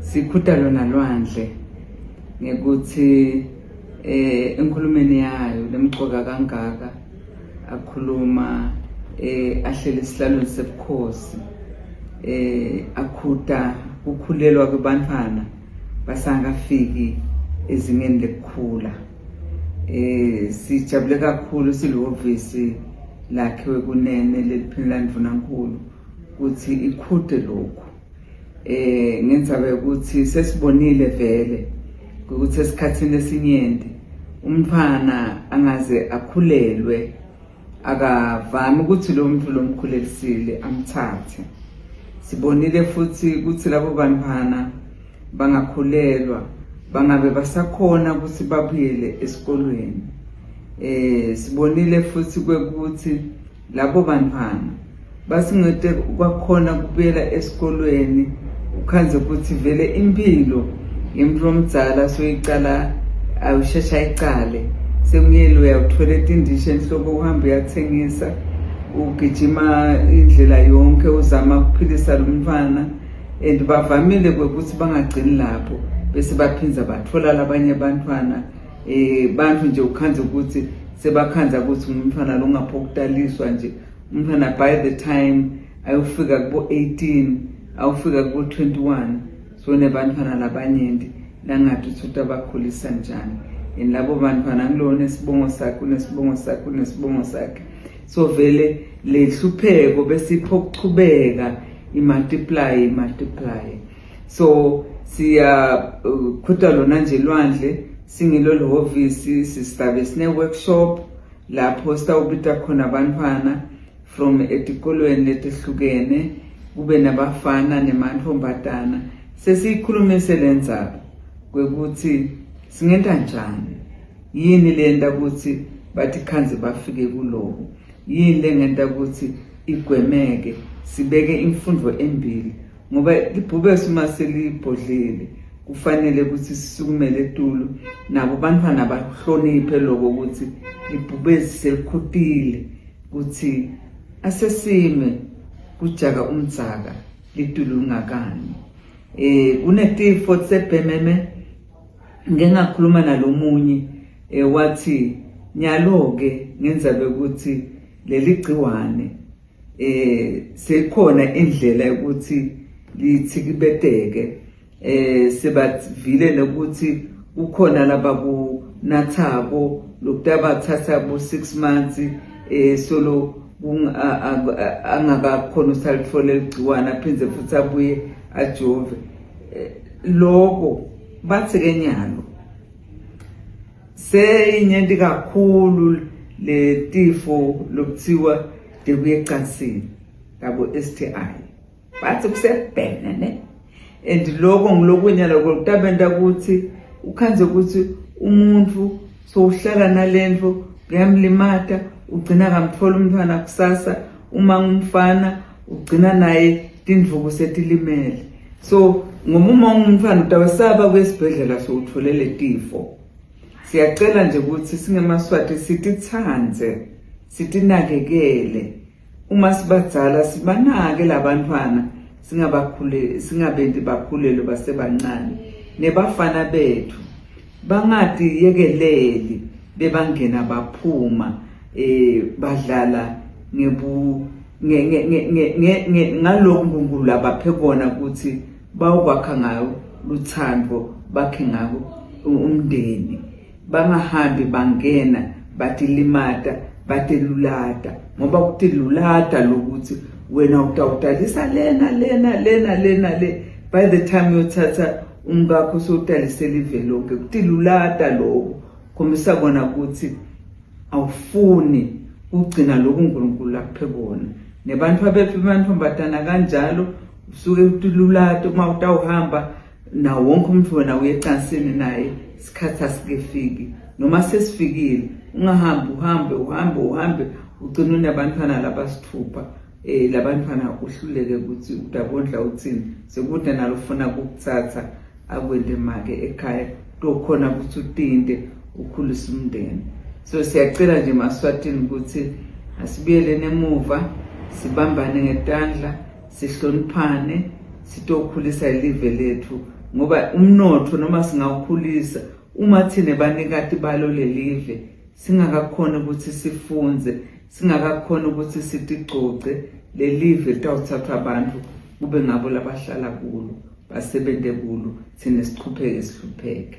Sikhuta lona lwandle ngekuthi eh enkhulumeni yayo lemcoka kangaka akhuluma eh ahlele esihlalweni sebukhosi eh akhuta kukhulelwa kwebantfwana basangafiki ezingeni lekukhula. Eh sijabule kakhulu silihhovisi lakhe wekunene leliphini landvunankulu ukuthi ikhude lokhu. Eh ngendzaba yokuthi sesibonile vele ukuthi esikhathini esinyenti umntfwana angaze akhulelwe akavami ukuthi lo muntu lomkhulelisile amthathe. Sibonile futhi ukuthi labo bantwana bangakhulelwa bangabe basakhona ukuthi babuyele esikolweni. Eh sibonile futhi kwekuthi labo bantwana basingete kwakhona kubuyela esikolweni ukhandze ukuthi vele impilo yemuntu omdzala soyicala awushesha icale sekuyele uyawuthola etindishi enhloko uhambe uyathengisa ugijima indlela yonke uzama ukuphilisa lo mntwana and bavamile kwekuthi bangagcini lapho bese baphinza bathola labanye abantwana eh bantu nje ukhandza ukuthi sebakhandza ukuthi umntwana lo ngapho kutaliswa nje umntwana by the time ayofika kubo 18 awufika kubo 21 so nebantwana labanyenti langathi uthi utabakhulisa njani and labo bantwana ngilona isibongo sakhe unesibongo sakhe unesibongo sakhe so vele le hlupheko besipho kuchubeka i-multiply i-multiply so siyakhuta lona nje lwandle singilo lihhovisi sisabe sine-workshop lapho sitawubita khona abantwana from etikolweni letehlukene kube nabafana nemantfombatana sesiyikhulumise le ndzaba kwekuthi singenta njani yini lenta ukuthi bathi khanze bafike kuloku yini lengenta ukuthi igwemeke sibeke imfundo embili ngoba libhubesi uma selibhodlile kufanele ukuthi sisukumele etulu nabo bantwana bahloniphe lokho ukuthi libhubesi selikhutile ukuthi asesime kujaka umdzaka litulu lingakani eh kunetifo tsebhememe ngike ngakhuluma nalomunye eh wathi nyalo ke ngenza bekuthi leli gciwane eh sekhona indlela yokuthi lithikibeteke eh sebavile nokuthi kukhona labakunathako lokutabathatha bo 6 months eh solo angakakhona usalithola ligciwane aphinde futhi abuye ajove eh, lokho bathi ke nyalo seyinyenti kakhulu letifo lokuthiwa tekuya ecansini labo STI bathi kusebhene ne and lokho ngilokunye lokho kutabenta ukuthi ukhandze ukuthi umuntu sowuhlala nalento kuyamlimata ugcina kamthola umntwana kusasa uma ngumfana ugcina naye tindvuku setilimele so ngoba uma ungumntwana utawesaba kuya esibhedlela sowuthole letifo siyacela nje ukuthi singemaswati sititsandze sitinakekele uma sibadzala sibanake labantwana singabakhule singabenti bakhulelwe basebancane nebafana bethu bangatiyekeleli bebangena baphuma eh badlala ngebu ngalokhu uNkulunkulu abaphe kona ukuthi bawukwakha ngayo luthando bakhe ngako umndeni bangahambi bangena batilimata batelulata ngoba kutilulata lokuthi wena utawutalisa lena lena lena lena le by the time uyothatha umkakho sowutalisela ive lonke kutilulata lokho khombisa kona ukuthi awufuni kugcina lokhu uNkulunkulu akuphe kona nebantu abethu amantombazana kanjalo usuke utilulata uma utawuhamba nawo wonke umuntu wena uye ecansini naye isikhathi asikefiki noma sesifikile ungahambi uhambe uhambe uhambe ugcine unabantwana labasithupha eh labantwana uhluleke ukuthi utabondla uthini sekude nalo ufuna ukukuthatha akwente make ekhaya tokhona ukuthi utinte ukhulise umndeni so siyacela nje maswatini ukuthi asibuyeleni emuva sibambane ngetandla sihloniphane sitokhulisa ilive lethu Ngoba umnotfo noma singawukhulisa uma thine banikati balo lelive singakakhoni ukuthi sifundze, singakakhoni ukuthi sitigcogce, lelive litawuthathwa abantu kube ngabo labahlala kulo, basebente kulo, thine sichupheke sihlupheke.